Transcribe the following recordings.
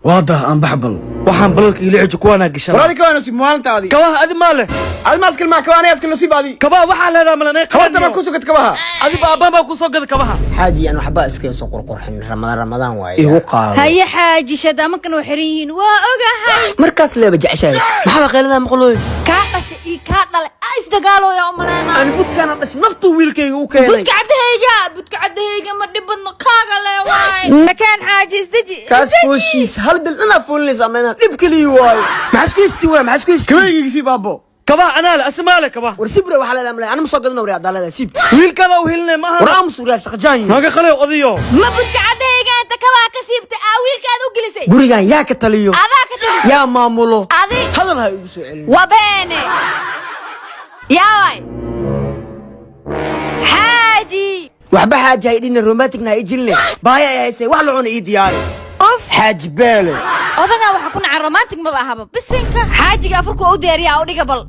Waa dah aan baxbal. Waxaan balalka ila xiji kuwaanaa gashan. War adi kabaha nasiib maalintaadi. Kabaha adi maa leh. Adi ma askal maa kabaha aniga askal nasiib adi. Kabaha waxaa leedaha malanay. Habarta baa ku sugad kabaha. Adi ba abbaan baa ku soo gada kabaha. Xaaji, aan waxba iskaga soo qurqurxin. Ramadaan ramadaan waaye. Igu qaado. Haye xaaji, shadaamankan oo xiran yihiin waa ogahay. Markaas leeba jeceshahay, maxaba qayladaa maqlooy? Kaa dhashay iyo kaa dhalay aa isdagaalooya u malaynaa. Ani budkaana dhashay naftuu wiilkayga u keenay. Budka caddahayga, budka caddahayga ma dhib badno, kaaga le waay nakaan. Xaaji, isdeji. Kaas fooshiis hal bil dhanaa foolinaysa ama inaan dhib keliyi waayo. Maxaa isku haystii waay? Maxaa isku haystii? Kabahaygii sii baabo. Kabaha anaa leh, asi maa leh kabaha. War sibra waxaa leedahay malay, anima soo gadana. War haddaa leedahay sib. Wiilkaada u helinay maaha. War aamus, wariyaa shaqajaan yihiin. Naga qalayo odayo. Ma budka caddahayga inta kabaha ka siibtay aa wiilkaada u gelisay? Gurigan yaa ka taliyo? Adaa ka talisay. Yaa maamulo? Adi. Hadal ha igu soo celin. Waa beene yaaway xaaji. Waxba xaaji hay dhina, romanticna ha ijilne. Baaya ay haysay, wax la cuna ii diyaari. Uf. Xaaji beele. Odagaa waxaa ku nacan romantic maba ahaba bisinka. Xaajiga afurka u diyaariya u dhiga bal.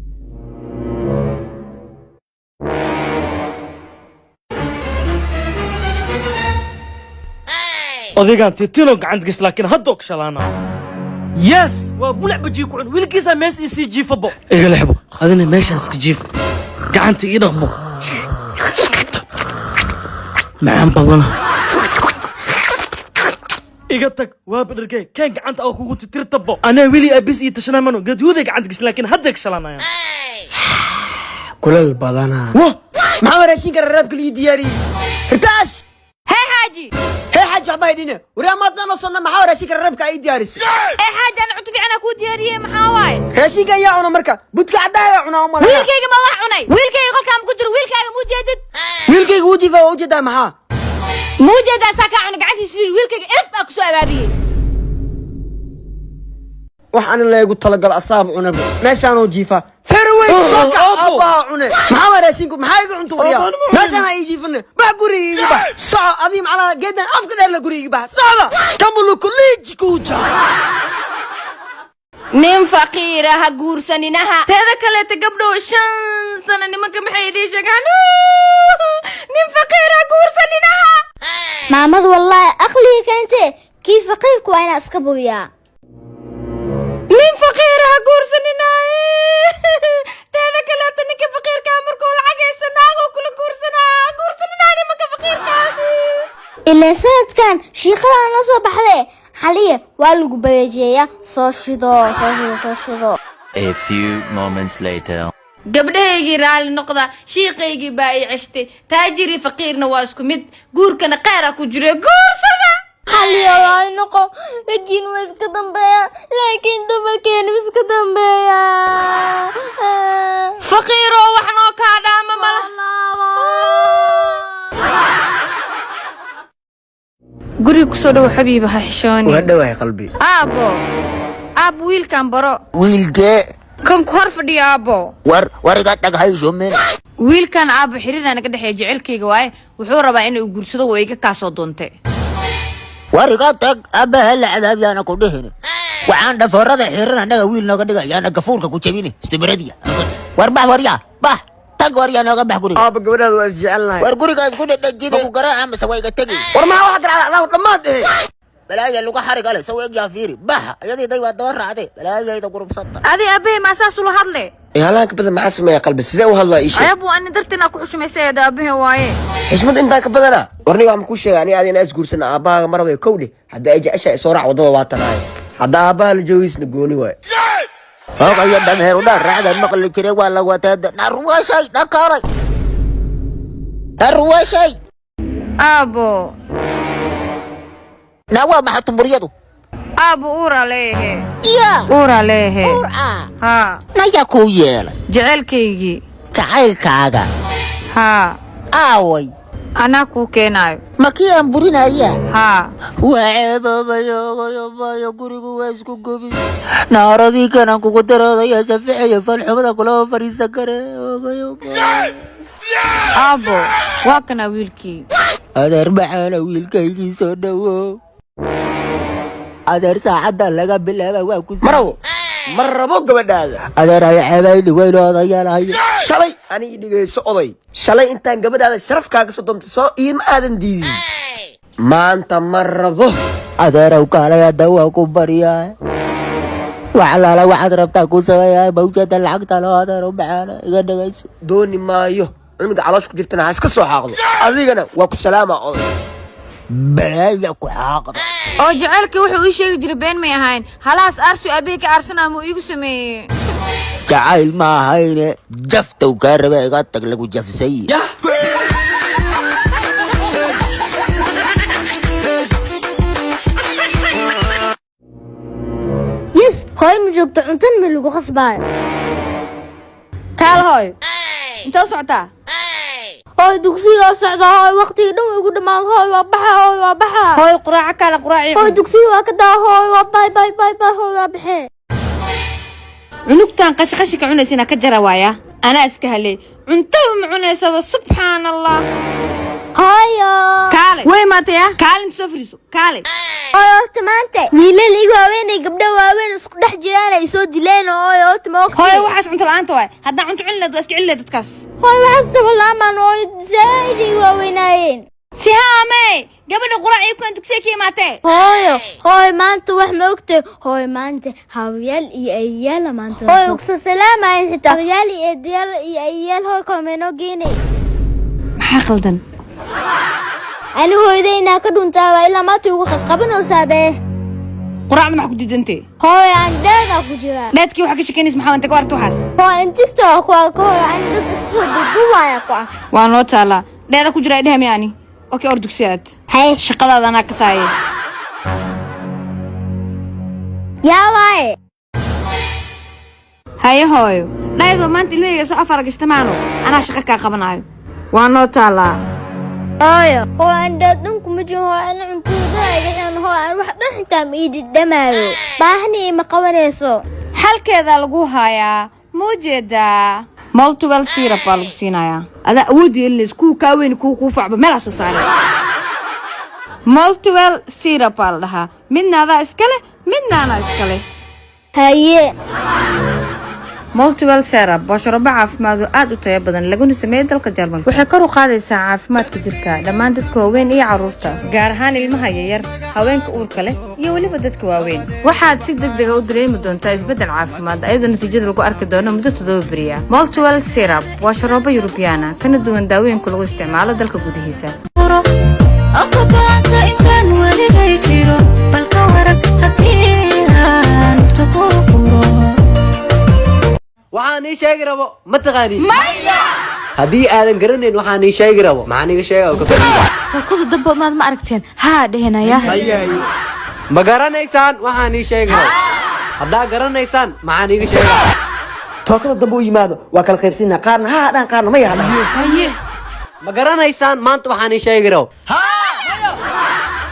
Odaygaan titilo gacanta gas, laakiin hadda og shalaana. Yes, waa gulac bajiye ku cun wiilkiisa mees isii jiifabo. Iga lexbo adina, meeshaas ka jiif, gacanta ii dhaqbo, macaan badana. Iga tag, waa badharkee keen gacanta oo kugu titirtabo. Anaa weli abis ii tashanamano gaduuday gacanta gas, laakiin hadda ka shalaanaya. Kulal badanaa. Wah, maxaa raashinka raraabka la ii diyaariyey? Hirtaash. Hee xaaji. Hee xaaji, waxba haydhine. Wariyaa maadnaan oo sonna, maxaa raashinka raraabka ay ii diyaarisay? Ee xaaji, ana cunto fiican aa kuu diyaariyey, maxaa waaye? Raashinkan yaa cuna marka? Budka caddaaga cunaa u malaya. Wiilkayga ma wax cunay? Wiilkayga qolkaa ma ku jiro? Wiilkaaga ma ujeedid? Wiilkayga wuu jiifaa, waa ujeedaa, maxaa? Ma ujeedaa saa kaa cunay gacantiisa? Fiir, wiilkayga edab baa kusoo abaabiyey. Wax ani laygu talagalo asaab cunaba meeshaanuu jiifaa. Farweyn soo kac. Aabbo. Aabbaha cune. Maxaa waa raashinku? Maxaa iga cunto waryaa? Aabbo, anima cunin. Meeshaan ii jiifane, bax guriga iiga bax. Soco adii macnaha geedan afka dheer la, guriga iiga bax, socda kamuluku liiji kuuja. Nin faqiira ha guursaninaha. Teeda kaleeta gabdhow, 5 sano nimanka maxay idiin sheegaan? Nin faqiira ha guursaninaha. Maamadu wallaahi aqliga keentee, kii faqiirku waa inaa iska buuyaa. Nin faqiira ha guursaninaha. Teeda kaleeta ninka faqiirkaa markuu lacag haysto naaguu kula guursanaa. Ha guursaninaha nimanka faqiirkaa. Ilaan sanadkan shiikadan la soo baxdee xaliya waa lagu bareejeeyaa. Soo shido, soo shido, soo shido. A few moments later. Gabdhahaygii raalli noqda, shiiqaygii baa i ceshtay. Taajiri faqiirna waa isku mid, guurkana kheyra ku jira, guursada. Xaliya waa noqo, laakiin waa iska dambeeya, laakiin dumarkeenu iska dambeeya. Faqiiroo wax noo kaa dhaama mala. Guriga kusoo dhowo xabiiba, ha xishooni. Waa dhawahay qalbi. Aabbo, aabbo, wiilkan baro. Wiilkee? Kan ku hor fadhiya, aabbo. War war, iga tag, hayso men. Wiilkan aabbo xiriiraa naga dhexeeya, jecelkayga waaye. Wuxuu rabaa inuu guursado, waa iga kaasoo doontay. War iga tag, abbaha la cadaab yaana ku dhihin. Waxaan dhafoorada xiran annaga wiil nooga dhiga, yaana gafuurka ku jabini istimiradiya. War bax, waryaa bax, tag waryaa, nooga bax guriga. Aabba, gabadhaada waa isjecelnahay. War gurigaas ku dhedhejine ku garaaca mise waa iga tegi? War maxaa wax garacda adaa dhammaad eh? Balaaya luga xariga leh saw egyaa, fiiri, bax iyadii day waa daba raacde balaayayda gurubsanta. Adi aabbahay maa saas ula hadle? Ee halaan ka badan maxaa sameeya qalbi? Sidee u hadlaa? Ii sheeg. Ayabu ani dartiin aa ku xushmaysay, eeda aabbahay waaye. Xishmad intaan ka badana. Warniga waxaan kuu sheegay, aniga aad inaa isguursana aabbahaaga marabay kowdhe. Hadda ay jeceshahay soo raac, waddada waa tanaaye. Hadda aabbaha la joogiisna gooni waay. Hoogayo dhameer udhaan raacdan maqli jiray, waa la wateeda naruwashay dhakaaray naruwashay. Aabbo. Na waa maxay tumburyadu? Aabbo, uuraa leeyahe. Yaa? Uuraa leeyahe. Uur ah? Haa. Nayaa kuu yeelay? Jecelkaygii. Jacaylkaaga? Haa. Aaway? Anaa kuu keenaayo. Ma kii aan burinaya? Haa. Waa ceeboobayo, gurigu waa isku gobi. Naaradii kanaan kugu daroodaya shaficayo, falxumada kulama fariisan kare. Aabbo, waa kanaa wiilkii. Adeer maxaana, wiilkaygii soo dhowo adeer, saacadda laga bilaaba waa ku Marabo, ma rabo gabadhaada. Adeer haya ceebayni weyno odayaalahayo. Shalay aniga dhigayso oday, shalay intaan gabadhaada sharaf kaaga soo doontay soo iima aadan diidin. Maanta ma rabo. Adeerow, kaalay hadda, waa ku baryaa. Wax alaala waxaad rabtaa ku sameeyaa mawjada lacagta loo. Adeerow macaana, iga dhagayso. Dooni maayo. Cunuga caloosha ku jirtana ha iska soo xaaqdo. Adigana waa ku salaama, oday. Balaaya ku xaaqda. Oo jaceylkii wuxuu ii sheegi jiray been may ahayn. Halaas aarsi aabihii ka aarsanaa muu iigu sameeyey. Jacayl ma ahayne, jaftow kaa raba. Iga tag, lagu jafsay. Yes, hooyo ma joogto, cuntan ma lagu khasbaayo. Kaal hooyo, intee u socotaa? Hooyo, dugsiga socda. Hooyo, waqtiga dhan way igu dhammaan. Hooyo, waa baxa. Hooyo, waa baxa. Hooyo, quraaco kaale, quraaci. Hooyo, dugsiga waa ka daa. Hooyo, waa bye bye bye bye. Hooyo, waa baxee. Cunugtan qashqashi ka cunaysa inaa ka jara waaya. Anaa iska haley, cuntaba ma cunaysaba, subxaan Allah. Hooyo. Kaale, way maataya, kaalinta soo fariiso, kaale. Hooyo, horta maanta wiilal igu waaweyn iyo gabdho waaweyn isku dhex jiraan ay soo dileen. Hooyo, horta ma ogtay? Hooyo, waxaas cunto la'aanta waay. Haddaan cunto cuni lahayd, waa iska celi lahayd dadkaas. Hooyo, waxaas dabalaamaan. Hooyo, zaaid ay waaweynaayeen. Sihaame, gabadha quraac iyo kuwan dugsiga ka imaatee. Hooyo, hooyo, maanta wax ma ogtay? Hooyo, maanta hawayaal iyo ayeyaal maanta hooyo kusoo salaamayen xitaa hawayaal iyo eedayaal iyo ayeyaal. Hooyo, koomeenoo geenay. Maxaa qaldan? Anigu hooyaday inaa ka dhuntaa waa ilaa maanta ugu qaqabanaysaa bee. Quraacda maxaa ku diidantee? Hooyo, aan dheedaa ku jiraa. Dheedkii waxaa ka shekeynaysa maxaa? Inta ka aragta waxaas? Hooyo, aan TikTok ku arko. Hooyo, aan dad iska soo duuduubaya ku arko. Waa noo taalaa, dheeda ku jira idhaha miyaani? Okay, or dugsi aad. Haye. Shaqadaada anaa kasaaye. Yaa waaye? Haye hooyo, dhaydoo maanta ilmahayga soo afar gashtamaano, anaa shaqa kaa qabanaayo, waa noo taalaa. Hooyo, hooyo, aan dheed dhan kuma jiro. Hooyo, aan cuntada iga xiran. Hooyo, aan wax dhan xitaa ma ii dhidhamaayo, baahni ima qabanayso. Xalkeedaa lagu hayaa, ma ujeedaa? Multiwell syrup baa lagu siinayaa. Adaa awood yeelinaysa, kuwa kaa weyn, kuwa kuu facba meelaa soo saare. Multiwell syrup baa la dhahaa. Midna adaa iska leh, midna anaa iska leh. Haye. Multiwell syrup waa sharabo caafimaad oo aad u tayo badan, laguna sameeyey dalka Jarmalka. Waxay kor u qaadaysaa caafimaadka jirka dhammaan dadka waaweyn iyo carruurta, gaar ahaan ilmaha yaryar, haweenka uurka leh iyo weliba dadka waaweyn. Waxaad si degdega u dareemi doontaa isbeddel caafimaad, ayadoo natiijada lagu arki doono muddo 7 beriya. Multiwell syrup waa sharoobo Yurubiyaana, kana duwan daawooyinka lagu isticmaalo dalka gudihiisa. Akabaata intaan weligay jiro, balka warag haddii aan nafta ku quro. Waxaan ii sheegi rabo ma taqaaniin? Haddii aadan garanayn waxaan ii sheegi rabo, maxaan iiga sheega oo ka faa'iida? Tookada dambe maad ma aragteen haa dhehenaya. Ma garanaysaan waxaan ii sheegi rabo? Haddaa garanaysaan, maxaan iiga sheega? Tookada dambe u yimaado waa kala qaybsinaa, qaarna ha hadhaan, qaarna ma yahadhaan. Haye. Ma garanaysaan maanta waxaan ii sheegi rabo?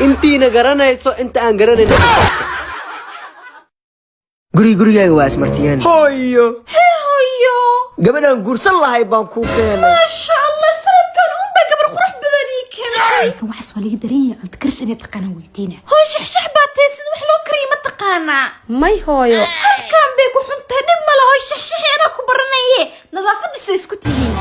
Intiina garanayso, inta aan garanayn. Gurigaaga waa ismartiyeen. Hooyo. Hooyo. Gabadhaan guursan lahay baan kuu keenay. Maasha Allah, sanadkan unbaa gabar qurux badan ii keentay. Waxaas waa laga daran yahay, cunto karis inay taqaanaan weydiina. Hooy, shaxshax baa tahay, sida wax loo kariyo ma taqaanaa? May hooyo. Halkan bay ku xuntahay, dhib ma laho. Shaxshaxi anaa ku baranaye, nadaafadiisa isku tihiin.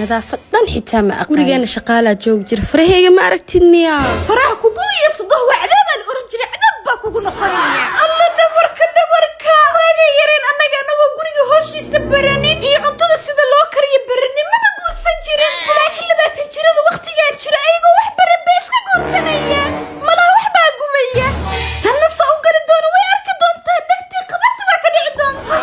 Nadaafad dhan xitaa ma aqaan. Gurigeena shaqaalaa joogi jira. Faraheyga ma aragtid miyaa? Faraha kugu iyo sadoh waa cadaabaa la oran jiray, cadaab baa kugu noqonaya. Alla, dhabarka dhabarka waagay yareen annaga, anagoo guriga hooshiisa baranin iyo cuntada sida loo kariyo baranin, maba guursan jirin. Laakiin 20 jirada waqtigaan jira, ayagoo wax baran bay iska guursanaya. Malaha wax baa gumaya. Tanna saa u gali doono way arki doontaa, dhegtii qabanta baa ka dhici doonta.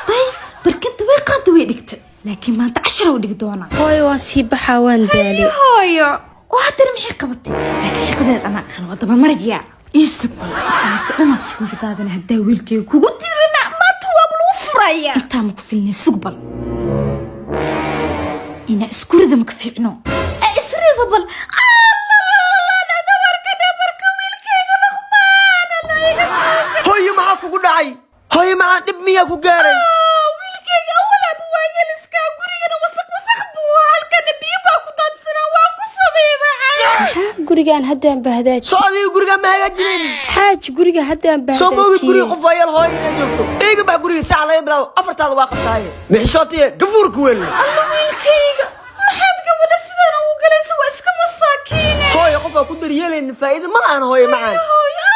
Day, barkinta way qaada, way dhigtay, laakiin maanta cashar u dhigi doonaa. Hooyo, waan sii baxaa, waan daalay. Hooyo, oo haddana maxay qabatay? Laakiin shaqadeed anaa aqaan, waa dabamaraya. Ii sug bal, suqaata dhanaa iskugu daadana. Haddaa wiilkayga kugu dirana, maanta waaba lagu furaya. Intaa ma ku filnay? Sug bal, inaa isku rida ma ka fiicno? Ee isrida bal. Dhabarka dhabarka wiilkayga Luqmaan, alla iga. Hooyo, maxaa kugu dhacay? Hooyo, maxaa dhib miyaa ku gaaray? Wiilkayga awalaaba waayeliskaa, gurigana wasaq wasaq buu, halkana biyo baa ku daadsanaa, waa ku sameeyay. Maxaa gurigaan haddaan bahdaaj? Soo adiga gurigaa ma hagaajinayn? Xaaji, guriga haddaan Soo moogid guriga bahdaajiyey. qof waayeel hooyo inay joogto. Iiga bax guriga saaca laga bilaabo, afartaada waa qabtaaye. Mixishootiye gafuurka weyn. Alla, wiilkayga, maxaad gabadha sidaan ugu galaysa? Waa iska masaakiine. Hooyo, qof aa ku daryeelaynin faa'iido ma lahan, hooyo macaan. Hooyo.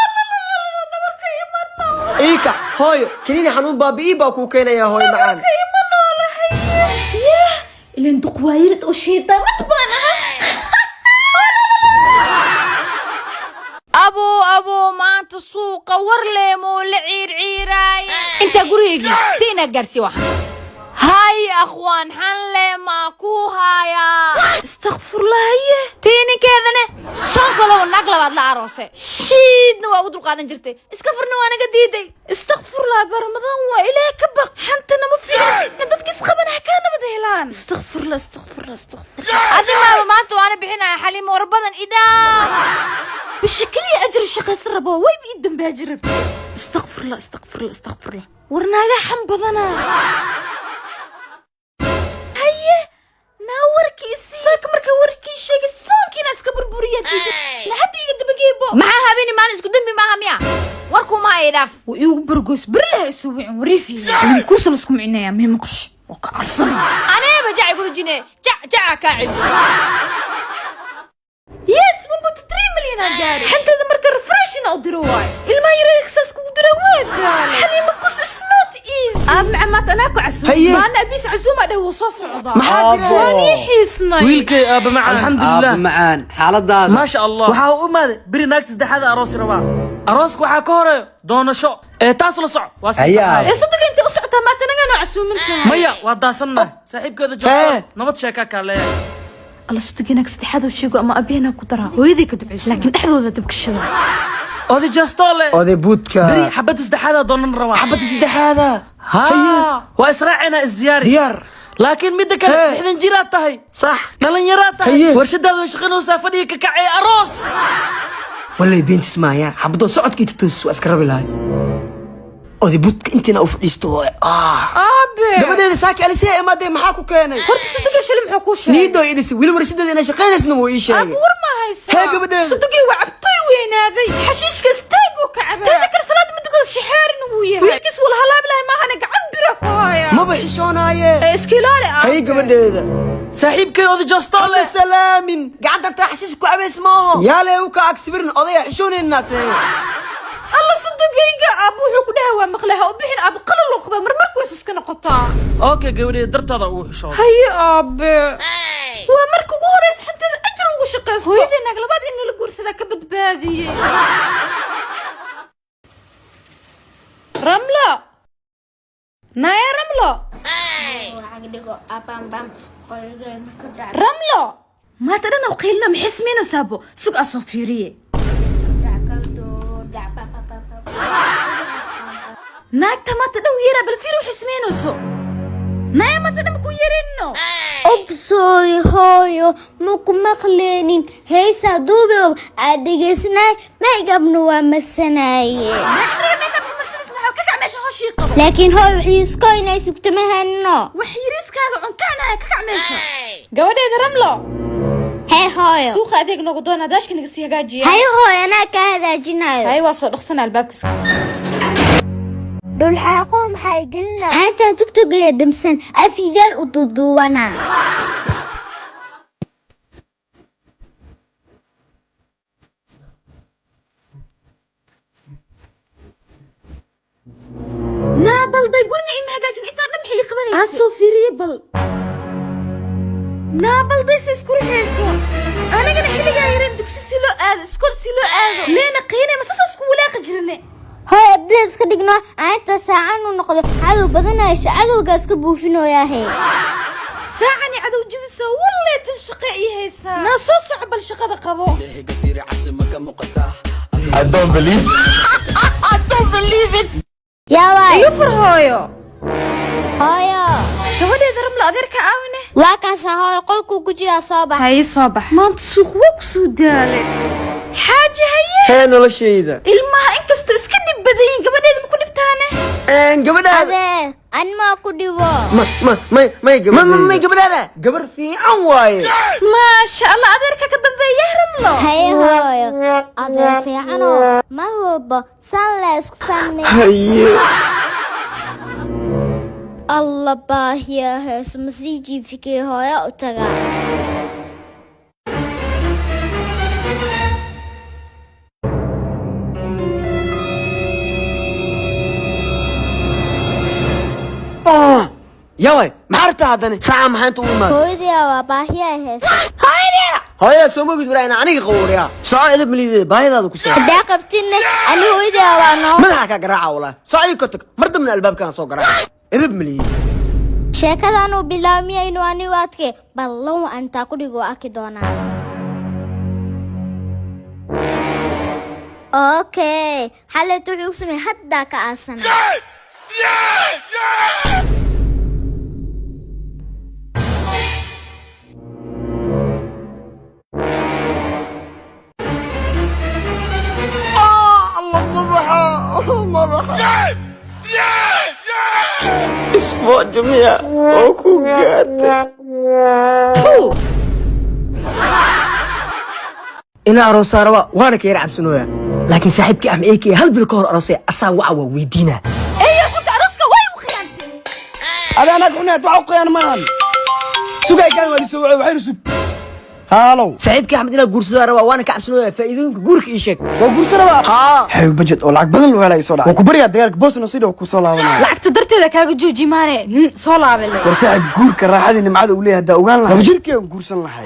Kac hooyo, kaniini xanuun baabi'ii baa kuu keenayaa, hooyo macaan. Ma noolahay yah, ilan duqwaayilad oo shaydaamad baan ahaa. Abuu, abuu, maanta suuqa war leemoo la ciirciiraay. Intaa gurigaygii tiinaa gaarsiiya waxaan hay akhwaan xan leemaa kuu haayaa. Istakfurlahaye. Tii ninkeedane sonkolow naag labaad la aroose, shiidna waa ugu dulqaadan jirtay, iska furna waa naga diiday. Istakfurlah, baramadan waa, ilaah ka baq, xantana ma fiicna, dadka isqaban ha kaa nabad helaan. Istakfurlah, istakfurlah, istakfurlah. Adi maaba maanta waana bixinaya Xaliimo, war badan idhaa. Bisha keliya ajri shaqaysan rabo, wayba ii dambaaji rabtay. Istakfurlah, istakfurlah, istakfurlah. War naaga xan badanaa. Haye, naa warkiisii saaka markaa warkii sheegay soonkiina iska burburiya, hadda iga dabageebo. Maxaa habeeni maalin isku dembi maaha miya? Warkuuma haya, dhaaf. Wa iigu bargoys berilaha isu wicin wariifiya kuusa lasku micinayaa meemaqash waa ka carsanaya. Aneeba jacay gurujine jac jaca kaa celi. Yes, 1.3 million aan gaaray. Xanteeda marka refreshina u diro waayo, ilmaha yaryarka saas kugu dira waa gaale. Xaliima kus is not easy. Aab macamaad anaa ku casuum. Haye. Maana abiis casuuma dheh, wuu soo socdaa. Maxaa jira? Waan ii xiisnay. Wiilkay, aaba macaan, alxamdulilah. Aabba macaan, xaaladaada? Maasha Allah. Waxaa u imaaday beri naagta saddexaad aroosi rabaa. Arooska waxaa ka horeeyo doonasho ee taas la soco waa sii Hayaa. farxaya. Ee sodonka intay u socotaa maanta nagaa casuumin tahay? Maya, waa daasannahay saaxiibkeeda joogta nabad sheekaa kaa leeyahay. Alla, sodonka naag saddexaad oo sheego ama aabahena ku daraa, hooyaday ka duceysa, laakiin dhexdooda dabkashada. Oday jastole. Oday buudka. Beri xabadda saddexaada doonan rabaa. Xabadda saddexaada? Ha, waa israacaynaa, isdiyaari. Diyaar. Laakiin midda kale, Hee. 60 jiraad tahay. Sax. Dhalinyaraad tahay. Haye. Warshadaada way shaqaynaysaa, fadhiga ka kacay, aroos. Walay beentis maaya, xabadoo socodkii tutus waa iska rabi lahay. Oday buudka intiina u fadhiisto waay. Aabe. Gabadeeda saaki alisee imaadee, maxaa ku keenay? Horta sodonka shalay muxuu kuu sheegay? Niidoo ii dhisay, weli warshadeeda inay shaqaynaysna wuu ii sheegay. Aabe, war ma haysaa? Hee, gabadheeda. Sodogii waa cabtoy weynaaday, xashiishka istaaguu ka cabaa, teeda kale salaada madugada shaxaarin wuu yahay, wiilkiis wala halaabi lahay maahane gacan bira ku haya. Maba xishoonaaye. Ee iska ilaali, aabe. Hay gabadheeda. Saaxiibkay oday jastole. Salaamin gacanta taa xashiis ku cabays maaho, yaalee u ka agsibirin odaya xishoonaynaa tahay. Alla, sodogayga, aabbo wuxuu ku dhahay waa maqlay, ha u bixin aabbo, qalal loo qabaa, marmarku ways iska noqotaa. Okay, gabadheeda dartaada ugu xishooda. Haye aabe, waa marka ugu horeysa xanteeda ajar ugu shaqaysto, hooyadee naag labaad in nala guursadaa ka badbaadiyey. Ramlo, naya Ramlo. Ramlo, maanta dhan aw qaylina, maxay samaynaysaabo? Sug aa soo fiiriye. Naagta maanta dhan yeeraa, bal fiir waxay samaynayso. Naya, maanta dhan ku yeerino. Obsooy hooyo, maku maqleenin, heesaa duubigow aad dhegaysanaay, maygabna waa masanaaye. Ka kac meesha, hooshii qabo. Laakiin hooyo, waxiisko inay sugto ma hanno. Wax yariiskaaga cuntaanaya, ka kac meesha. Gabadheeda Ramlo. Hee hooyo. Suuqa adeeg noogu doona, daashka naga sii hagaajiya. Haye hooyo, anaa kaa hagaajinayo. Haye, waa soo dhaqsana, albaabka iska. Dhulxaaqo maxay gelina aantaan tugtugaya damsan afidaal u duuduubana. Naa balday, guriga ima hagaajin, intaa dhan maxay qabanaysa? Aan soo fiiriye bal. Naa balday, si isku rixayso, anigana xilligaa yareen dugsi si loo aado, iskool si loo aado leena qiinay, ma saas ku walaaqi jirne. Hooy, abdila iska dhigno aanta saacan u noqdo, cadow badanayso, cadowgaas ka buufinooyaahe. Saacani cadow jibisa, walleetan shaqe ii haysaa. Naa soo soco bal, shaqada qabo. I don't believe. I don't believe it. Yaa waay? Iga fur hooyo. Hooyo. Gabadheeda Ramla, adeerka aawine. Waa kaasa hooyo, qolkuu ku jiraa, soo bax. Haye, soo bax. Maanta suuq waa ku soo daalay, xaaji. Haye. Hee noloshayda. Ilmaha inkastoo iska dhib badan yihiin, gabadheeda ma ku dhibtaane? Gabadhaada. Adeer, an maa ku dhibo? Ma ma may may gabadheeda, may gabadhaada gabar fiican waaye. Maasha Allah, adeerka ka dambeeya Ramlo. Haye hooyo, adeer fiicanoo mar walba san la isku fahmay. Haye. Alla, baahiya hees, ma sii jiifikay, hooyo u tagaa. Yaway, maxaa rabtaa haddana? Saaca maxaa inta u imaada? Hooyadaa waa baahiya ay hayso. Hooyadaa soo mogid waraa inaa aniga qawriyaa. Soco, edab malideeda, baahidaada ku soo. Haddaa qabtidna ani hooyadaa waa noo. Madaxa kaa garaaca walaa. Soco, ii kotog mar dambna albaabkaan soo garaaca. Edab malideeda. Sheekadanuu bilaabmiyaynu anigu adke ballan waa intaa ku dhigo arki doonaa. Okay, xalayt wuxuu ku sameeyey haddaa ka aasana. Allah, madaxa, madaxa isfoojumiya oo ku gaartay. Inaa aroosaa rabaa, waana ka yar cabsanooya, laakiin saaxiibkii Axmed Eekey hal bil ka hor aroosay, asaa waca, waa weydiinaa. Eeyo xunka arooska way u khiyaantay. Adaa naag xunaad waxa u qiyaan maahan. Sugay kaan waa lisoo wacay, waxaynu sug. Haalow. Saaxiibkii Axmed, inaa guursadaa rabaa, waana ka cabsanooya. Faa'iidooyinka guurka ii sheeg. Waa guursa rabaa. Haa. Xayu budget oo lacag badan loo helayo soo dhacay. Waa ku baryaa dagaalka boosna sidoo ku soo laabanaya. Lacagta darteeda kaaga jooji maane, soo laabale. War saaxiib, guurka raaxadii nimcada uu leeyahay haddaa ogaan lahay. Laba jirkeen guursan lahay.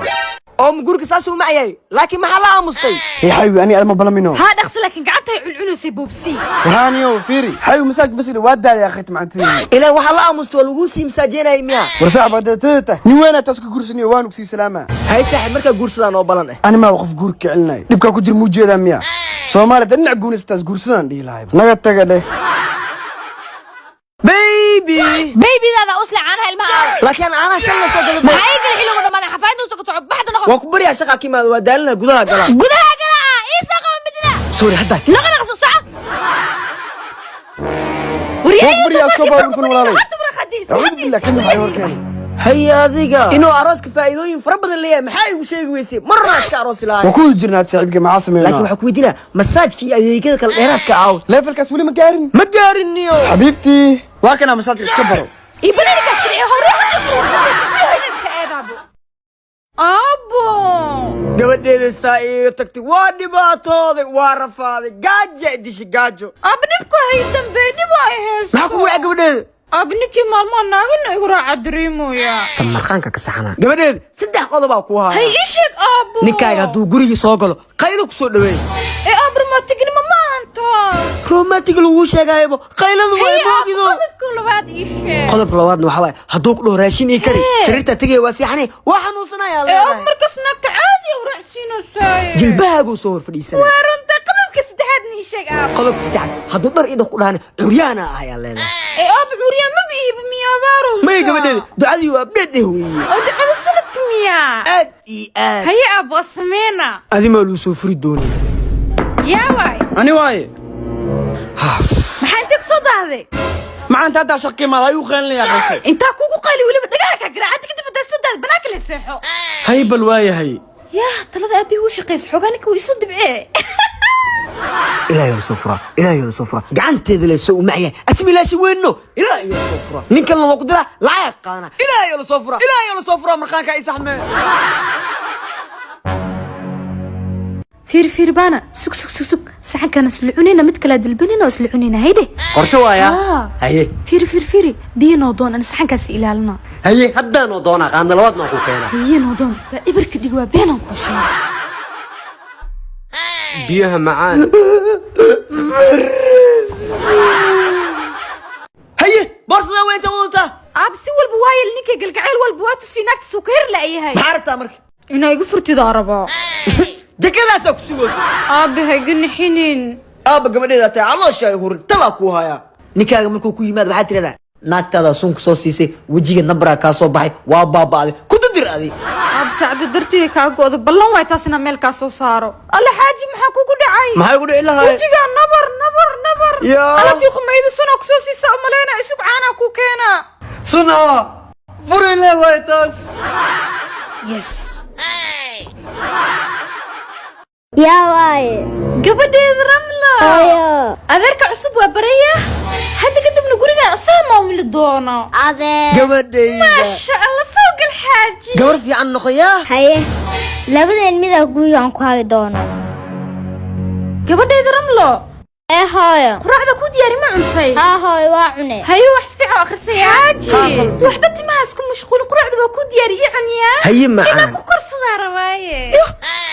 Oo ma guurka saas u macyahay? Laakiin maxaa la aamustay? Hey xayu, ani adama balamino. Haa, dhaqsi, laakiin gacantay culcunaysay, boobsii. Warhaaniyow fiiri. Xayu masaaj basiri waa daalay akhit macantii. Ilaa waxaa la aamustay waa laguu sii masaajeenayay miya? War saaxiib, hadda tada tahay. Nin weyn taas ka guursaniyo waan ugsii salaama. Hay saaxiib, markaa guursadaan oo balan eh. Ani maa qof guur kicinay. Dhibkaa ku jir muu jeedaa miya? Soomaaliya dad dhinac guunaystaas guursadaan dhihi lahay. Naga taga dheh. Baby. Baybidaada usle caanaha ilmaha aaw. Laakiin caanaha shan la soo galo. Maxaa ii gala xilligu dhamaaday xafaayadda usoo soco baxda noqo. Waa ku baryaa, shaqa ka imaada, waa daalina, gudaha gala. Gudaha gala, ii soo qaba midida. Sorry, hadda. Noqo, naqso, soco. Waa ku baryaa iska baa dhufan walaalay. Acuudu billah, kan maxay warkeen? Hay adiga, inuu arooska faa'iidooyin fara badan leeyahay maxaa igu sheegi weysay? Marna iska aroosi lahay. Waa ku wada jirnaa saaxiibkay, maxaa sameynaa? Laakiin waxaa ku weydiinaa masaajka iyo adeegyada kale dheeraadka aaw. Levelkaas weli ma gaarin. Ma gaarin niyo. Xabiibtii, waa kana masaajka iska baro. Ii bananikaas kiciyo hore hadda eedaabo. Aabo. Gabadheeda saa iiga tagtay, waa dhibaatooday, waa rafaaday, gaajo dishi gaajo. Aaba, dhibku hay dambe dhib ay haysto. Maxaa kugu dhacay gabadheeda? Aaba, ninkii maalmaha naagana igu raaca dareemoya. Tan marqaanka ka saxanaa. Gabadheeda, saddex qodobaa kuu haya. Hay, ii sheeg aabo. Ninkaaga hadduu gurigii soo galo, qaylo ku soo dhaweey. Ee aab, romantignimo ma ahantaas. Romantig laguu sheegayabo qayladu waa Hay aabo, moogido. Qodobka labaad ii sheeg. Qodobka labaadna waxaa waaye, hadduu ku dhaho raashin ii kari, sariirtaa tegaya, waa seexanay, waa xanuunsanayaa Ee aab, leedahay. Markas naagta caadi u raacsiinaysaa. Jilbahaaguu soo hor fadhiisanaya. Waa runta. Qodobka saddexaadna ii sheeg aabo. Qodobka saddexaad, hadduu dhar ii dhaq ku dhahana, curyaana ah ayaa leedahay. Ee aab, curyaan maba iiba miyaabaarowsa. Maya gabadheeda, ducadii waa abdheed eh weeye. Oo ducada sanadka miyaa? Aad iyo aad. Haye aab, waa sameena. Adimaa luu soo furi doonay. Yaa waay? Ani waaye. Maxaa intee kusoo daahday? Maanta haddaa shaqo imaada ayuu qeylinayaa qabtay. Intaa kugu qayli, weliba dhagaha kaa garaacada, kadib haddaa soo daahday banaanka la seexo. Hay bal waayahay. Yaa talada aabbihi wuu shaqaysa xoogaa, ninka wuu isu dibcee. Ilaahay la soo furaa, ilaahay la soo furaa, gacanteeda la soo umacya asmilaashi weyno. Ilaahay la soo furaa, ninkan waa ku diraa, lacag qaadana. Ilaahay la soo furaa, ilaahay la soo furaa, marqaanka ay saxmee. Fiir fiir baana, sug sug sug sug, saxankan isla cunayna, mid kale dalbanina oo isla cunayna, hayde. Qorshe waaya. Ah. Haye. Fiiri fiiri fiiri, biyo noo doon, ana saxankaas ilaalina. Haye, haddaanoo doonaa, qaanda labaadna ku keenaa. Biyo noo doon baa ibirka dhig, waa beenaan kuu sheegay. Biyaha macaan. Haye, boorsada weynta wadataa. Aab, si walba waayel ninka galgacayl walba waa tusii naagtiis uu ka her la'yahay. Maxaa rabtaa marka? Inaa igu furtidaa rabaa. Jakadaasaa ku sugaysa. Aabe, ha iga nixinin. Aabba, gabadheeda tahay, caloosha ay hurin, talaa kuu hayaa. Ninkaaga markuu ku yimaado waxaad tirahdaa naagtaadaa suunku soo siisay, wejiga nabraa kaa soo baxay, waa baaba'day, ku dadir adi. Aab, saacada darteeda kaa go'do, ballan waay taas inaan meel kaa soo saaro. Alla xaaji, maxaa kugu dhacay? Maxay ku dhici lahaay? Wejigaa nabar nabar nabar. Yaa. Alatii qumayda sunaa kusoo siisa umaleyna, isug caanaa ku keenaa. Suna furi leewaay taas. Yes. Yaa waaye? Gabadheeda Ramla. Hooyo. Adeerka cusub waa baraya, hadda kadibna gurigaan asaa maamuli doono. Adeer. Gabadhayda. Maasha Allah, soo gal xaaji. Gabar fiican noqoyaa. Haye, labadeen midaa gurigaan ku hagi doono. Gabadheeda Ramlo. Ee hooyo. Quraacda ku diyaari, ma cuntay? Haa hooyo, waa cune. Haye, wax si fiican u akhrisaya. Xaaji, waxba timahaas ku mashquulin, quraacda waa ku diyaari, ii cunyaa. Haye macaan. Inaan ku korsadaa rabaaye.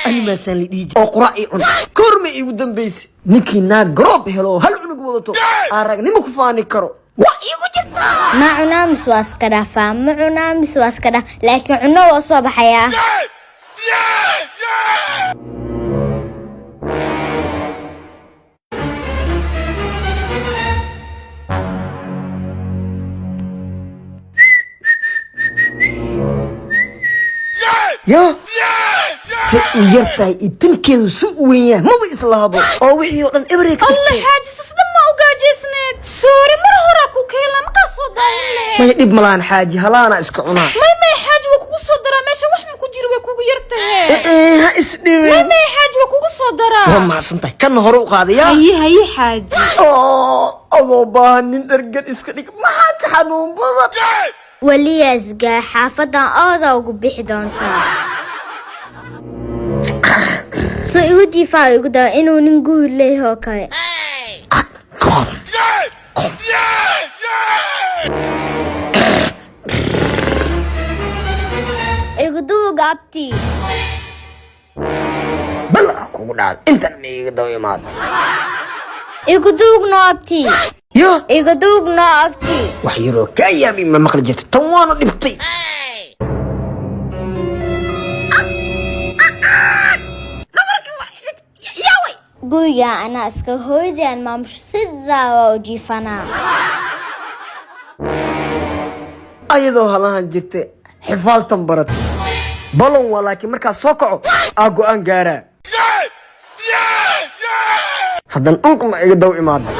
Animaasaan la dhihi jiray oo quraac ii cun korma iigu dambaysay. Ninkii naag garoob helo oo hal cunug wadato, aragnimo ku faani karo waa iigu jirtaa. Ma cunaa mise waa iska dhaafaa? Ma cunaa mise waa iska dhaaf? Laakiin cunno waa soo baxayaa. Ya se u yar tahay iyo tankeedu su u weyn yahay, maba islahabo oo wixii oo dhan ebrey ka Allah. dhigteen. Xaaji, sasdan ma ugaajisneed? Sorry, mar horaa ku keela maqaa soo daahin lahayd. Maya, dhib malaan xaaji, halaana iska cunaa. May may xaaji, waa kugu soo daraa, meesha wax ma ku jiro, way kugu yar tahay. Eh, ha isdhibin. May may xaaji, waa kugu soo daraa. Waa mahadsan tahay, kanna hore u qaadaya. Haye haye xaaji. Oo adoo baahan nin dhargad iska dhig, maxaa ka xanuun badan? Weliyaasgaa xaafadan ooda ugu bixi doontaa. Soo igu jiifaa, igu dawa inuu nin guur leeyahay oo kale. Igu duuga abtii. Bal ah kugu dhacday intan ma iiga daba imaatay. Igu duug noo abtii. Yo. Igu duug noo abtii. Wax yaroo kaa yaabi ma maqli jirta, tan waana dhibtay. Guriga anaa iska hooyadaan maamusho, sidaa waa u jiifanaa. Ayadoo halahan jirta xifaaltan baratay balon waa, laakiin markaa soo kaco aa go'aan gaaraa, haddana dhulka ma iga daba imaada.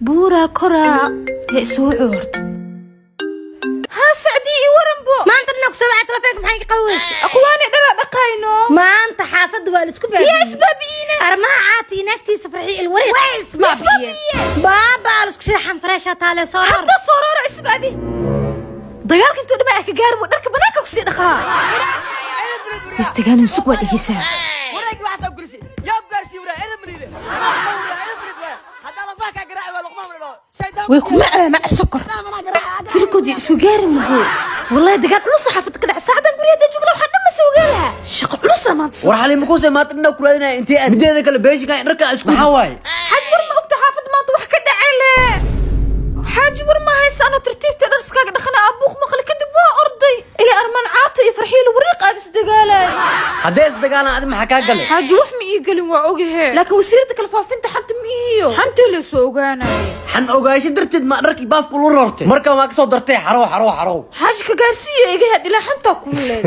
Buuraa koraa ya isoo coorta. Haa sacdii, ii waranbo. Maanta dhinac ku soo wacay, telefoonka maxay ka qaban weyse? Aqwaani dhala dhaqayno. Maanta xaafadda waa la isku baabiyey. Yaa isbaabiyiina? Armaha caati naagtiisa farxi ilwareed way isbaabiyeen. Baaba la isku sharaxan, fareesha taale soo rar. Hadda soo rara isug adi. Dagaalka intuu dhamaa ka gaarbo, dharka banaanka kusii dhaqaa. Istigaan sug, waa dhegeysaa. Wareegi waxaa soo gulisay yaa gaarsiiy waraa edab mariide anaa qawra edab mariid waaya haddaa lafaha kaa garaaci waa luqmaan la dhaho shaydaan. Way ku macaa mac sokor firkoodii isu gaari mago. Wallahi dagaal culus xaafadda ka dhaca saacadan. Guriga hadda joogla waxaa dhan ma soo gaaraha, shaqo culus maanta soo. War xaliimo kuusay, maanta dhanaa ku raadinaya, intee aad mideeda kale beeshinka dharka isku maxaa waaye? Xaaji, war ma ogta xaafadda maanta wax ka dhacay le? Xaaji, war ma haysa, anoo tartiibta dharskaaga dhaqana abuuq maqli, kadib waa orday ilaa armaan caata iyo farxiilo wariiq aabis dagaalay. Haddee isdagaalaan, adi maxaa kaa galay? Xaaji, wax ma ii gelin, waa ogahe, laakiin wasiirada kala faafinta xanta ma ihiyo, xantii la soo ogaanaya. Xan ogaansho darteed ma dharkii baafku lu rortay? Markaan waa kasoo dartay, xarow xarow xarow. Xaaji, ka gaarsiiyo iga had ilaa xantaa kululeed.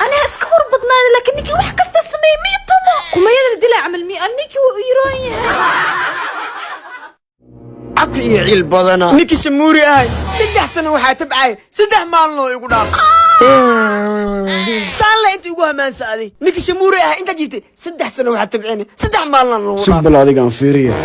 Aniga iska war badnaaday, laakiin ninkii wax kasta sameeyey miyo tumo qumayada la dilaa camal miyo ninkii wuu iiroon yahay. Cabka iyo ciil badana ninkii shamuuri ahay, 3 sano waxaa tabcay, 3 maalin oo igu dhaaf saanle inta igu hamaansa aday. Ninkii shamuuri ahay intaa jiirtay 3 sano waxaa tabceen, 3 maalina lagu Sug. dhaaf. Bal adigaan fiiriya.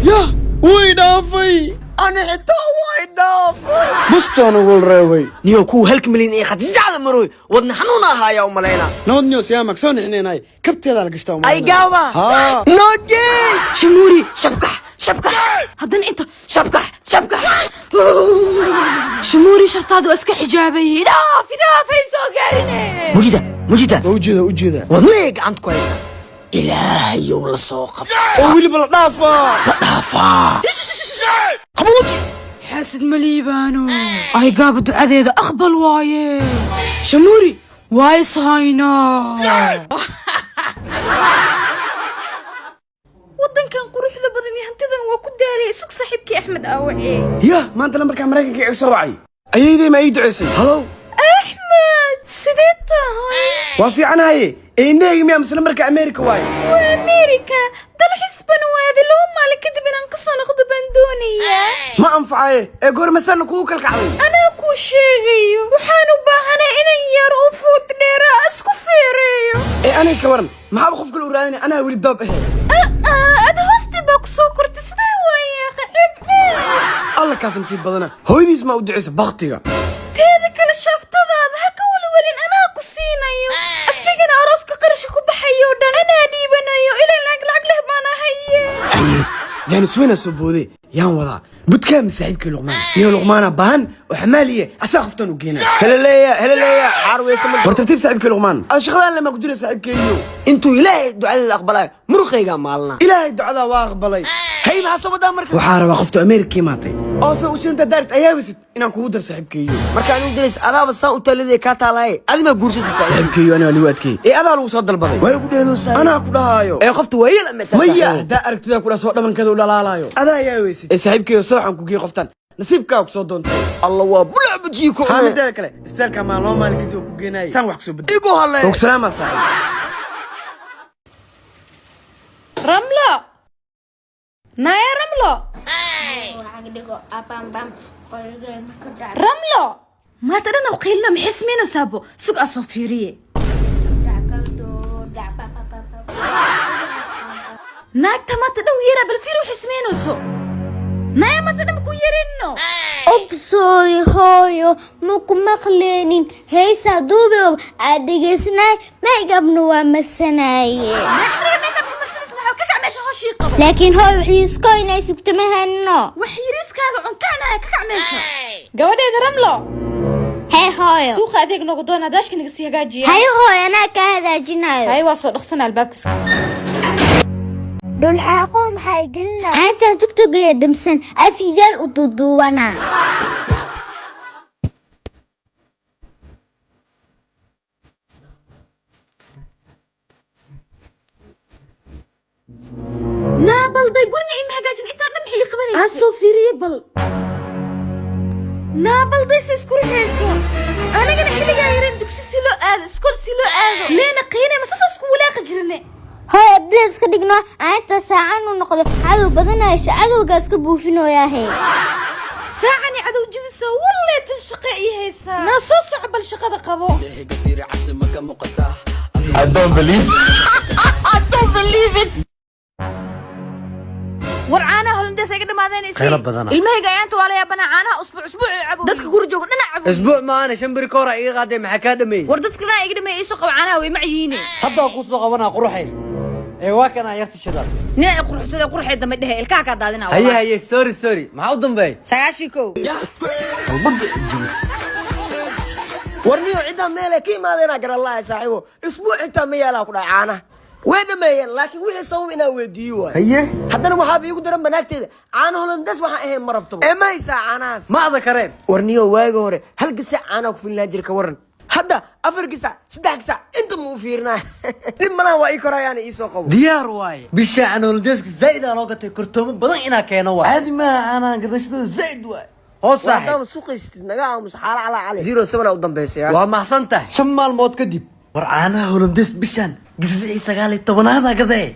Yah, way dhaafay. Ani xitaa way dhaafay. Bustaana wal reebay. Niyo kuwa halka milyan ee khadijacda marooy, wadna xanuun ahaayaa u malaynaa. Nabad niyo, siyaamak soo nixneenay, kabteedaa la gashtaa. Ay gaaba. Haa. Noogey shamuuri, shabkax shabkax, haddana inta shabkax shabkax. Shamuuri, shartaadu waa iska xijaabayay, dhaaf dhaaf, hay soo gaarine. Mujida mujida. Waa ujeeda, ujeeda. Wadnay gacanta ku haysa, ilaahayow la soo qab. Oo weliba la dhaafaa. La dhaafaa. Xaasid ma liibaano, ay gaaba ducadeeda aqbal waaye. Shamuuri waa ishaynaa. Wadankan quruxda badan iyo hantidan waa ku daalay, isug saaxiibkii Axmed aawacee. Yah, maanta lambarkaa Maraykanka iga soo wacay, ayeydey ma ii duceysay? Halow. Axmed, sidee tahay? Waa fiicanahaye, ee indhahayga miyaa mise lambarka Ameerika waaye? Waa Ameerika, dalxiis baan waaday, 2 maalin kadib inaan kasoo noqdo baan doonayaa. Ma anfacaye, ee goormasana kugu kalkacday? Anaa kuu sheegayo, waxaan u baahanay inan yar u fuud dheeraa isku feereeyo. Ee aniga ka waran? Maxaaba qof kale u raadinay? Anaa weli doob ahe. Ad hoostii baa ku soo kortay, sidee waaye akhi? Ceeb ceeb. Alla, kaas nasiib badana, hooyadiis maa u duceysa baktiga. Teeda kale, shaaftadaada ha ka walwalin, anaa ku siinayo. Asigana arooska qarasha ku baxayo dhan anaa dhiibano. Aye, jaanis weyna soo boode. Yaan wadaa budkaami saaxiibkii Luqmaan. Niyo Luqmaana baahan oo xamaaliye asaa qoftan u geynaya. Heleleeya, heleleeya, xaar weyse ma. War tartiib, saaxiibkii Luqmaan. Ada shaqadaan lama ku jira, saaxiibkeeyo. Intuu Ilaahay ducadeeda aqbalayo muruqaygaa maalina. Ilaahay ducadaa waa aqbalay. Hay, maxaa soo wadaa marka? Waxaa rabaa qofta Ameerika imaatay oo sa u shanta daarit ayaabisid inaan kugu dar, saaxiibkeeyo. Marka anigu dilays adaaba saan u taaliday kaa taalaye, adimaa guursatid? Saaxiibkeeyo, anigaa ligu adkeeyey ee adaa lagu soo dalbaday. Way ugu dheeloosaa. Anaa ku dhahaayo. Ee qofta waa yel. Maya, haddaa aragtidaa ku dhaha soo dhabankeeda u dhalaalayo, adaa ayaa weysid. Ee saaxiibkeeyo, sooxan ku geey qoftan nasiibkaa ku soo doontay. Alla, waa bulac bajiyi ku. Haa, mideeda kale istaalka maa loo maalin kadib ku geenayay saan wax kusoo bedel. Igu hadlay. Og salaamaa, saaxiib. Ramlo, naya Ramlo, Ramlo, maanta dhan aw qiilino, maxay samaynaysaabo? Sug asoo fiiriye. Naagta maanta dhan yeeraa, bal fiir waxay samaynayso. Naya, maanta dhan ku yeerino. Obsooy hooyo, maku maqleenin. Heesaa duubigob aad dhegaysanaay, maygabna waa masanaaye. Ka kac meesha, hooshii qabo. Laakiin hooyo, waxiisko inay sugto ma hanno. Wax yariiskaaga cuntaanaya, ka kac meesha. Gabadheeda Ramlo. Hee hooyo. Suuqa adeeg noogu doona, daashka naga sii hagaajiya. Haye hooyo, anaa kaa hagaajinayo. Haye, waa soo dhaqsana albaabka iska. Dhulxaaqo maxay gelina aantan tugtugaya damsan afidaal u duuduubana. Naa balday, guriga ima hagaajin, intaa dhan maxay qabanaysa? Aan soo fiiriye bal. Naa balday, si isku rixayso. Anigana xilligaa yareen dugsi si loo aado, iskool si loo aado leena qiinay, ma saas isku walaaqi jirne. Hooy, abdila iska dhigno aanta saacan u noqdo cadow badanayso, cadowgaas ka buufinooyaahe. Saacani cadow jibisa walleetan shaqe ii haysaa. Naa soo soco bal, shaqada qabo. I don't believe. I don't believe it. War caanaha Hollandays iga dhamaadeen. Qaylo badana. Ilmahayga ayaanta waa la yaabanaa, caanaha usbuuc usbuuc ay cabo, dadka guri jooga dhinac cabo. Isbuuc maana, 5 beri ka hor iga qaaday, maxaa kaa dhameeyey? War dadka dhinac iga dhameeyey, iisoo qabo caanaha, way macyihiine. Hadda waa kuu soo qabanaa, quruxay. Ee waa kana yarta shidan. Nin ay quruxsada quruxay dambe dhehe, ilkaha kaa daadinaa. Haye haye, sorry sorry, maxaa u dambeeyey? 91. Qalbada jibis. Warniyo, ciddaa meelay ka imaadeenaa garalahay saaxiibo. Isbuuc xitaa ma yaalaa ku dhahay, caanaha way dhameeyeen, laakiin wixii sabab inaan weydiiyo waay. Haye. Haddana waxaaba iigu daran banaagteeda caana Hollandays waxaan ahayn ma rabtabo. Ee ma haysaa caanahaas? Ma ada kareen. Warniyo, waagi hore hal gasac caanaa ku filnaan jira, ka waran hadda 4 gasac, 3 gasac inta ma u fiirinaa? Dhib malaha, waa ii korayaana, ii soo qabo. Diyaar waaye. Bisha aan Hollandayska zaid aa loo gatay, kortoomo badan inaa keeno waay. Caadi maaha, caanahan gadashadooda zaid waay. Hoos saaxiib. Haddaaba suqaystid, naga aamus. Xaala calaa cali 07 aa u dambaysay. Waa maxsan tahay. 5 maalmood kadib, war caanaha Hollandays bishan gisicii 19aad gadee.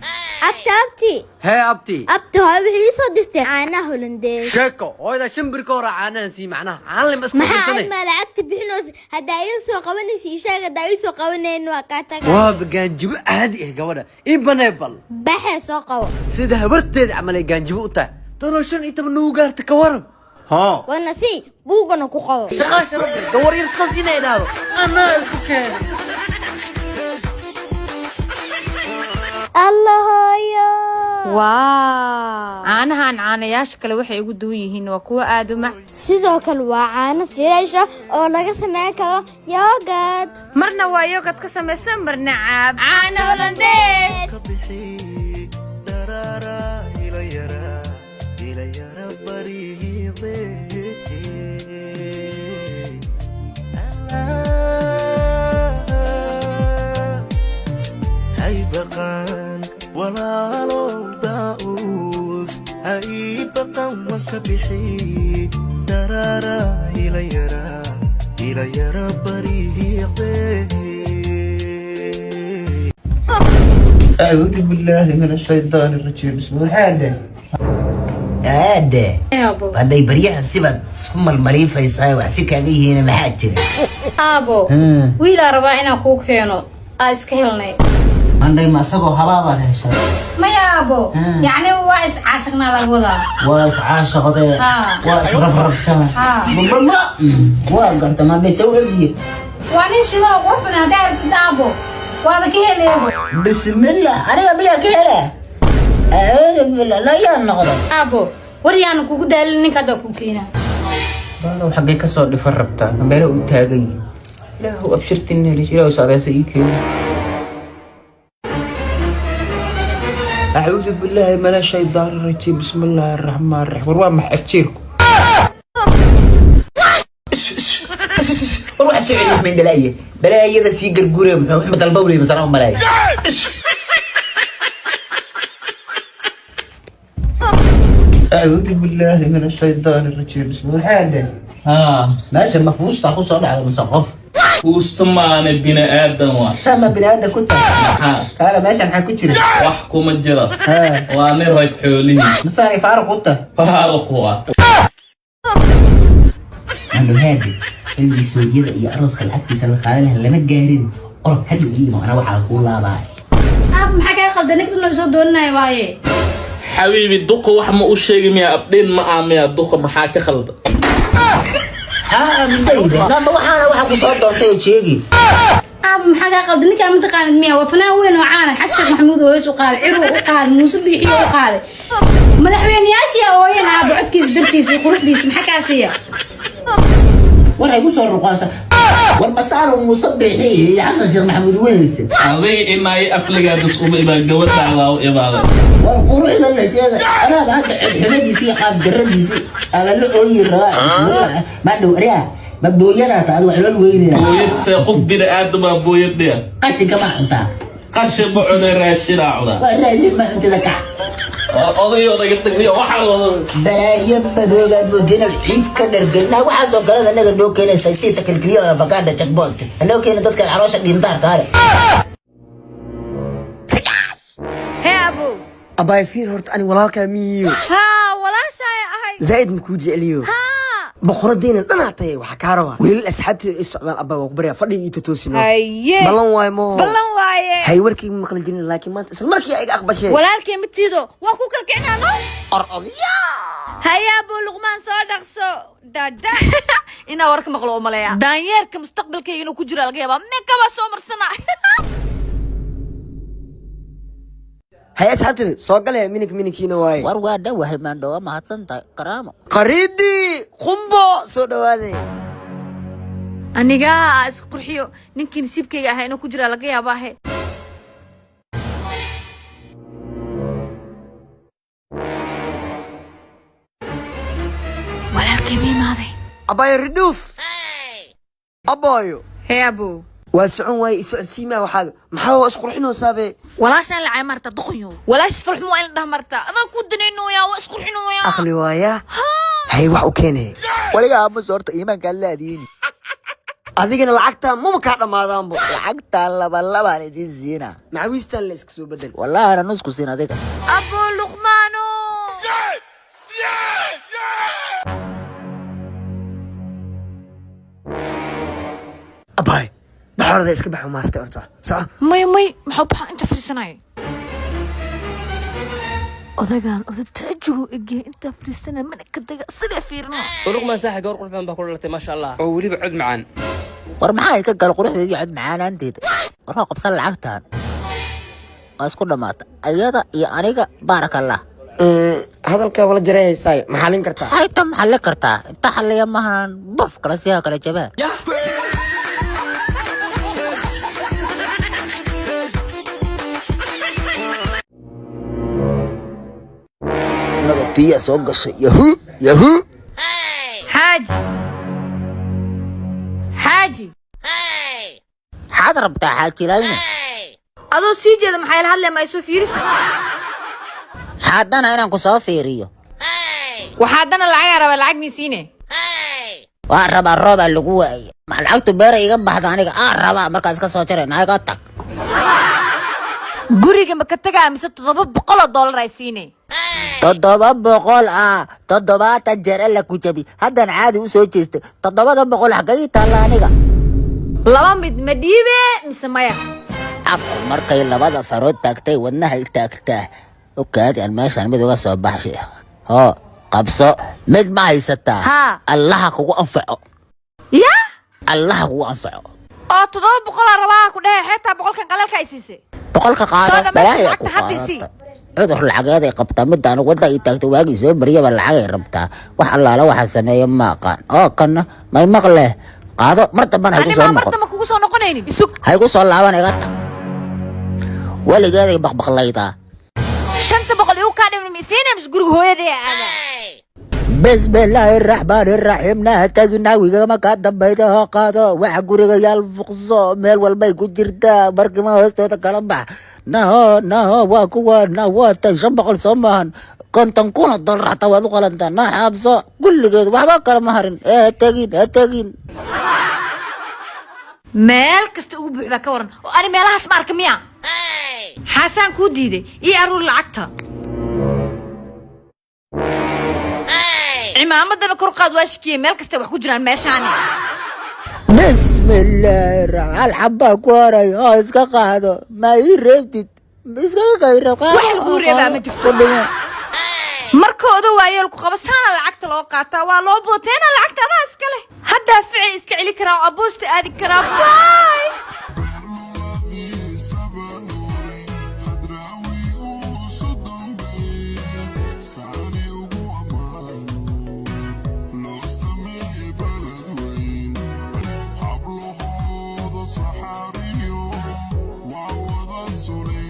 Abti, abti. Hee abti. Abti, hooyo waxay ii soo dirtay caanaha Hollandays. Sheeko hooyada, 5 beri ka hor caanahan sii, macnaha caan lema isku Maxaa dirsanay. almaa lacagta bixinaysa? Haddaa ii soo qabanaysa ii sheeg, haddaa ii soo qabanayn waa kaa taga. Waaba gaanjibo caadi ah gabadha, ii banee bal. Baxee, soo qabo. Sida habarteeda camal ay gaanjibo u tahay, tanoo 15 nagu gaarta, ka waran hoo? Wana si buugana ku qabo. Shaqaa sharaf leh, gawar yar saas inay idhaahdo anaa isku keenay. Allah hooyo. Waa caanahan caanayaasha kale waxay ugu duwan yihiin waa kuwo aad u mac. Sidoo kale waa caano fresh ah oo laga sameyn karo yogurt. Marna waa yogurt ka samaysan, marna caab caano Hollandays. Haybaqaan walaalow daa'uus, haybaqan wanka bixi daraara ila yara ila yara bariiqe. أعوذ بالله من الشيطان الرجيم، بسم الله. Aade, hadday baryahan sibaad isku malmaliifaysaa, wax si kaaga yihiin, maxaa jira? Aabo, wiilaa rabaa inaan kuu keeno aa iska helnay. Mandhay, ma isagoo habaabaad heshay? Maya aabo, yacni waa is caashiqnaa laga wadaa. Waa iscaashaqdee? Haa. Waa israbrabtaa? Haa. Mama waa garta, mandhay saw egiye. Waa nin shidan oo qurux badan, haddaa aragtid aabo waaba ka heleebo. Bismillah, aniga miyaa ka helaa? Acuudu billah, layaa noqday. Aabo, war yaanan kugu daalin, ninka hadda kuu keenaa. Baalow, xaggee ka soo dhifan rabtaa? Ma meelo u taagan yihin? Ilaahu abshirtin helis, ilaahu saabeesa ii keeni. أعوذ بالله من الشيطان الرجيم، بسم الله الرحمن الرحيم. War waa maxay afjiirku? War waxa soo celiya min balaaye balaayada sii garguure, muxuu wax madalba u leeyahay masana u malaay. أعوذ بالله من الشيطان الرجيم، بسم الله الرحمن الرحيم. ماشي مفوز تاخذ صالح على مسقف. Fuusta maane, bini aadan waa. Sama bini aadan ku tahay. Maxaa? Kaala, meeshan maxaa ku jira? Wax kuma jira, waa nin rag xoolihiis. Masaanay faaruq u tahay. Faaruq waa. Haadi xilligii soojiyada iyo arooska lacagtiisa la qaadan lahaa lama gaarin. Orod, hadhow ii imo, anaa waxaa kuu laabaa. Aabo, maxaa kaa qaldan? Ninka dhan oo soo dooninaya waaye. Xabiibi, duqa wax ma u sheegi miya? Abdhin ma aamiya duqa? Maxaa ka khaldan? Haa, midayda namba waxaana waxa ku soo doontay oo sheegi. Aabo, maxaa kaa qaldan? Ninkaa ma taqaanid miya? Waa fanaan weyn oo caanan. Xasan Sheekh Maxamuud oo hees u qaaday, Ciruu u qaaday, Muuse Biixiyo u qaaday, madaxweyneyaashii ooyeen aabo codkiisa dartiisa iyo quruxdiisa. Maxaa kaa siiya? War hay ku soo ruqaansa. War masaanu Muuse Bixi iyo Xasan Sheekh Maxamuud wehaysa? Adiga inay afligaadis uma imaan, gabadhaadaa u imaaday. War quruxda la sheegay anaaba hadda codxumadiisi iyo qaab darradiisi ama la ooyi rabaa. Bismillah, ma dhow aryaa, ma booyadaa ta adigu calool weynaya? Booyad see? Qof bini aadamaa booyad dhiya? Qashinka ma cuntaa? Qashin ma cunay, raashinaa cunaa. Waa raashin ma cuntada, kac. Odayo odaga tagniyo waxaa wada. Balaayo madoobaad moodina ciid ka dhargelnaa. Waxaasoo kaleda anaga noo keenaysa siita kilkiliyo afakaadha checkpoint anoo keena dadkan caloosha dhintaarka ale. Hee abo. Abaay, fiir horta, ani walaalkaa miyiyo? Haa, walaashaay ahay. Zaa'id makuu jeceliyo? Haa. Boqoradeyna dhanaa tahay. Waxaa kaa rabaa wiilal asxaabteeda ay socdaan. Abaa, waa ku baryaa, fadhiga ii totoosino. Haye. Ballan waayo moo? Ballan waaye. Hay, warkayga ma maqli jirin, laakiin maanta isla markii iga aqbashee. Walaalkay ma tiido, waa ku kala kicinaa no. Haye abo Luqmaan, soo dhaqso dhadha inaa warka maqlo oo maleeya daanyeerka mustaqbalkayga inuu ku jiro laga yaabaa ninkaba soo marsana. Hay, asxaabteeda soo gale, minink mininkiina waaye. War waa dhowahay, maandho, waa mahadsan tahay, karaamo. Qariidii qumbo soo dhawaaday. Anigaa isku qurxiyo, ninkii nasiibkayga ahaa inuu ku jira laga yaabaa he. Walaalkay ma imaaday? Abaayo, reduce abaayo. Hee abo. Waa socon waaye, isocodsiimaa waxaaga. Maxaa waa isqurxinoosaabe? Walaashaan lacay marta doqonyo, walaashis falxumo waa in la dhah marta adaan ku danaynooyaa, waa isqurxinooyaa. Aqli waaya. Hay, wax u keenay. Weligaa aamus horta, iimaankaa laadiini. Adigana lacagtaa maba kaa dhammaadaanbo. Lacagtaa laba labaan idin siina. Macawiistaan la iska soo bedel. Wallaahi ana nusku siin adiga. Abo Luqmaano. Abaay, baxorada iska baxo maasta horta, soco. May may, maxuu baxa? Inta fadhiisanaya odagaan, oday taajiruu egyahay. Intaa fadhiisanaya mana ka daga sidee fiirino. Luqmaan saaxi, gabar qurux badan baa ku dhalatay, maasha Allah, oo weliba cod macaan. War maxaa ka gala quruxdeedii cod macaanaanteeda? Warkaa qabsan lacagtan, waa isku dhammaata ayada iyo aniga, baaraka Allah. Hadalkaa wala jaray haysaayo, maxalin kartaa? Hayta, maxalli kartaa? Inta xalliya mahanan buf kala siyaa kala jabaa. Nabatiya soo gashay, yahu yahu. Xaaji, xaaji. Maxaad rabtaa, xaajilayne? Adoo sii jeeda maxaa ila hadlaya? Ma ay soo fiirisa? Haddana inaan ku soo fiiriyo? Waxaa dana lacagaa rabaa, lacag mii siine. Waa rabaa, roobaa lagu waayay. Ma lacagtu beera iga baxda? Aniga aa rabaa markaas ka soo jaray naaga tag. Guriga ma ka tagaa mise $700 ay siine? 700 ah, 70 jeer alla ku jabi. Haddaan caadi u soo jeestay, 700 xaggay taalla aniga? Laba mid, ma dhiibe mise maya? Caqu markay labada farood taagtay wadnahay taagtaa. Okaadi, aan meeshaan mid uga soo baxshay. Hoo, qabso. Mid ma haysataa? Haa. Allaha kugu anfaco. Ya. Allaha kugu anfaco. Oo 700-aa rabaa ku dhehe, xeetaa boqolkan qalalka ay siisay. Boqolka Soo qaado. dhammaysta Balaaya ku lacagta hadda isii. qaadata. Cudur lacageed ay qabtaa midaan wadda ay taagto, waagii soo baryaba lacagay rabtaa. Wax allaala waxa sameeya ma aqaan. Oo kanna may maqle, qaado. Mar dambana haygu Ani soo maa mar noqon. Dambe kugu soo noqonaynin, isug. Haygu soo laaban, iga tag. Weligeeday baqbaqlaydaa. 500 igu kaa dhiman misiina mis guriga hooyaday aada. Bismillaahi raxmaani raxiim. Naha tagin, nawigama kaa dambayda. Hoo, qaado. Waxa guriga yaal fuqso, meel walbay ku jirtaa. Barkima hoostooda kala bax. Naho, naho, waa kuwa na waatay. 500 soo maahan, 50,000 oo dollar xataa waad u qalantaa. Na xaabso kulligeed, waxba kala ma harin. Ee ha tegin, ha tegin. Meel kasta ugu buuxdaa, ka waran oo ani meelahaas ma arka miya? Xaasaan kuu diiday? Ii aruur lacagta, cimaamadana kor qaad. Waa shikiyey, meel kasta wax ku jiraan meeshaani. Bismillaahi raxmaan. Hal xabbaa ku haray oo iska qaado. Ma ii reebtid? Iskaga qayreeb. Wax laguu reebaa ma jirto. Ku dhimo. Marka odo waayeelku qabo saana lacagta loo qaataa, waa loo booteena. Lacagta adaa iska leh. Haddaa ficil iska celi karaa oo aboosta aadi karaa. Bye. Saxariyo waa wada.